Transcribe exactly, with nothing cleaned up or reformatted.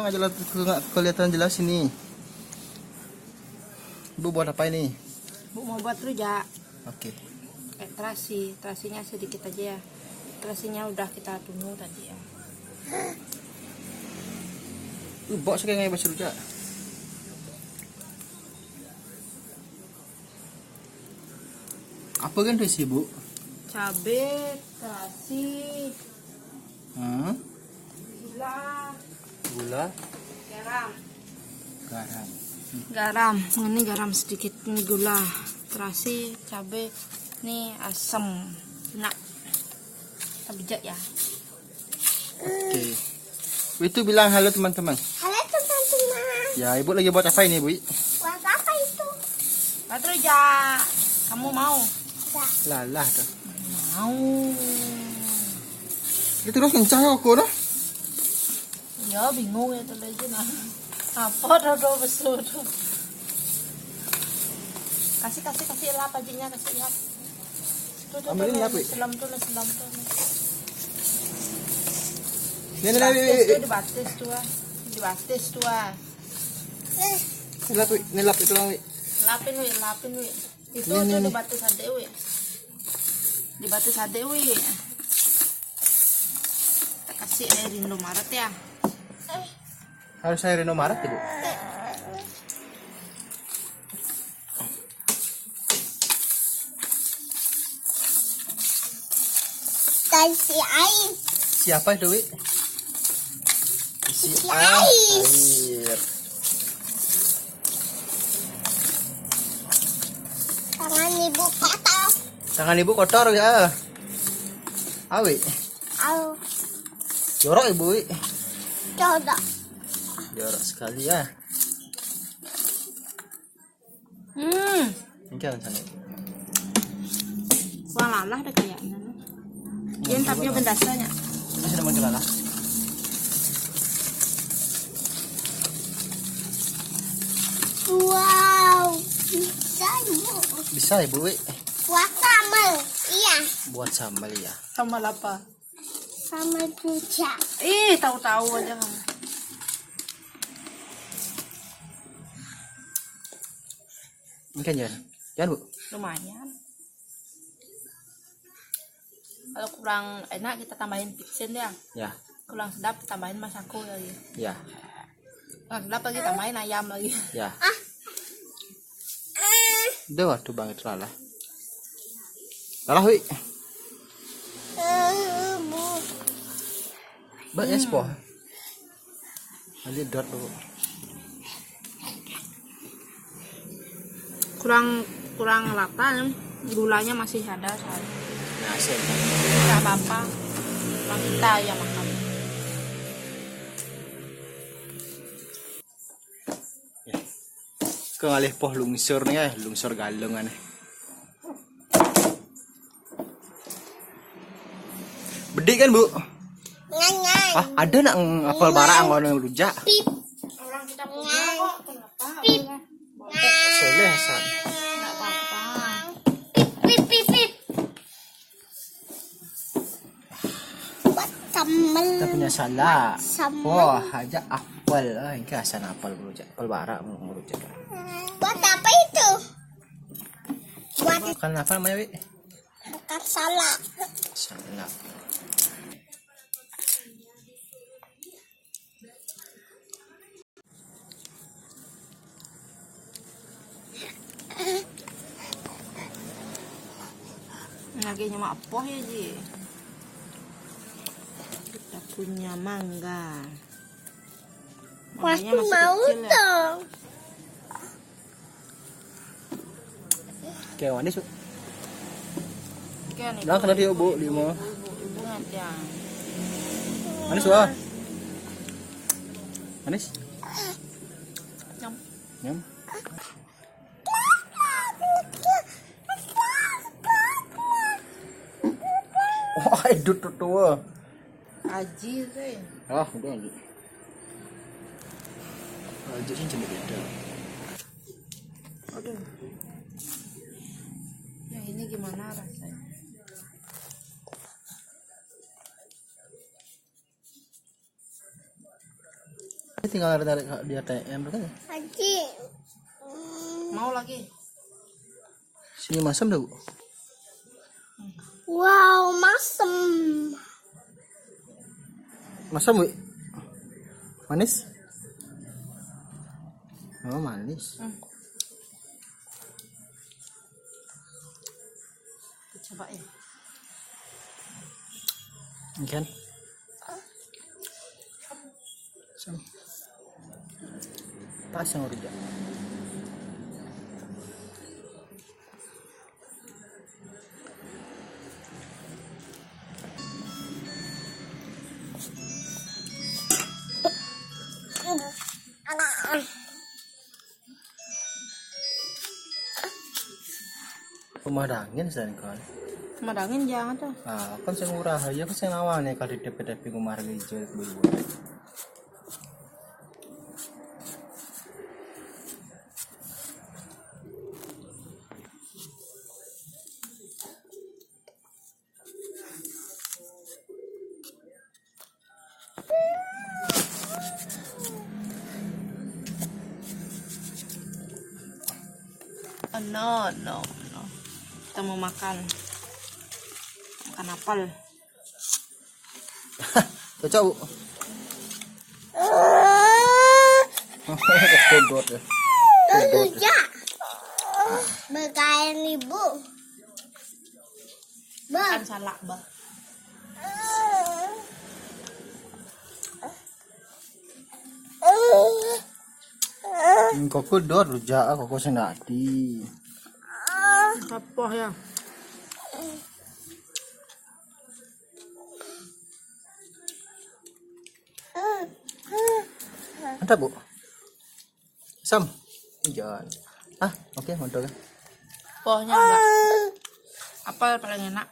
Jelas, kelihatan jelas ini. Ibu buat apa ini? Bu mau buat rujak. Oke. Eh, terasi, terasinya sedikit aja ya. Terasinya udah kita tunggu tadi ya. Ibu bawa sekali ngai basi rujak. Apa kan tu isi, Bu? Cabe, terasi, Hmm? gula, Gula, garam. Garam. Garam, ini garam sedikit, ini gula, terasi, cabe, ini asam. Enak. Kita bejek ya. Oke. Itu bilang halo teman-teman. Halo teman-teman. Ya, ibu lagi buat apa ini, Bu? Buat apa itu? Buat rujak. Kamu mau? Lalah tuh. Mau. Itu terus kencang aku dah. Ya bingung ya tuh lagi nah. Apa dodo besu tuh? Kasih kasih kasih lap ajinya kasih lap. Tuh, tuh, Ambilin tuh, lap, Wi. Selam tuh, selam tuh. Ini, ini, ini, Batis ini. tuh, dibatis tuh ah. Dibatis tuh ah. Ini lap, Wi. Ini lap itu, Wi. Lapin wi, lapin wi. Itu Ini, tuh ini. Dibatis adek wi. Dibatis adek wi. Kita kasih air Indomaret ya. Harus air Indomaret, Ibu. Kasih air. Siapa itu, Wi? Isi Isi air. Air. Tangan ibu kotor. Tangan Ibu kotor ya. Awi. Au, Jorok, Ibu, Wi. coba. Jorok sekali ya. Hmm. Ini kan sana. Wah lalah deh kayaknya. Dia tapi bendasanya. Ini sudah makin lalah. Wow, bisa ibu. Bisa, Ibu, Wi. Buat sambal. Iya, Buat sambal ya. Sama apa? Sambal rujak. Ih, tahu-tahu aja kamu. Ini kan jangan. Jangan, Bu. Lumayan. Kalau kurang enak kita tambahin picin ya. Ya. Kurang sedap tambahin masako lagi. Ya. Kurang sedap lagi tambahin ayam lagi. Ya. Udah waktu banget lalah. Lalah, Wi. Eh, bu. Mbak ya, sepoh. Nanti dot dulu. Kurang kurang rata nih. Gulanya masih ada soalnya. Nah, sih. Nggak apa-apa. Cuma kita yang makan. Ya. Ke ngalih poh lungsur nih ya, lungsur galung aneh. Bedik kan, Bu? Ngangan. Ah, ada nak apel barak ngono rujak. Pip. Orang kita Ngan. Kok kenapa? Pip. Soleh Hasan. Nggak apa-apa. Pip, pip, pip, pip. Buat sambal. Kita punya salah. Sambal. Wah, aja apel. Ah, ini Hasan apel rujak. Apel barak mau rujak. Buat apa itu? Buat Makan apa namanya, Wi? makan salak. Salak. Lagi nyemak poh ya ji. Kita punya mangga. Waktu Mangganya masih mau kecil ya. Dong. Oke, manis, Bu. Oke, nih, Nah, kena dia, Bu, lima. Ibu, ibu, ibu ngantian. Manis, wah. Manis. Nyam. Nyam. Oh, edut tuh tua. Aji sih. Ah, udah aja. Aja sih jadi beda. Aduh. Yang ini gimana rasanya? Tinggal tarik di A T M kan. Haji. Mau lagi? Sini masam dah, Bu. Wow, masem. Masam, Bu. Manis? Oh, manis. Coba ya. Kan? Sam. Pas yang udah. Rumah dangin sen kan. Madangin jangan tuh. Ah, kan sing murah aja kan sing nawang nih kalau di depan rumah harga hijau itu. Oh, no, no, no. Kita mau makan. Makan apel. Cocok, Bu. Kedot ya. Rujak. Berkain ibu. Bah. Kan salah, bah. Kok kedot rujak, kok senati. Apa ya? Ada, Bu? Sam. Jangan. Ah, oke, mantap. Pohnya ada. Apel paling enak.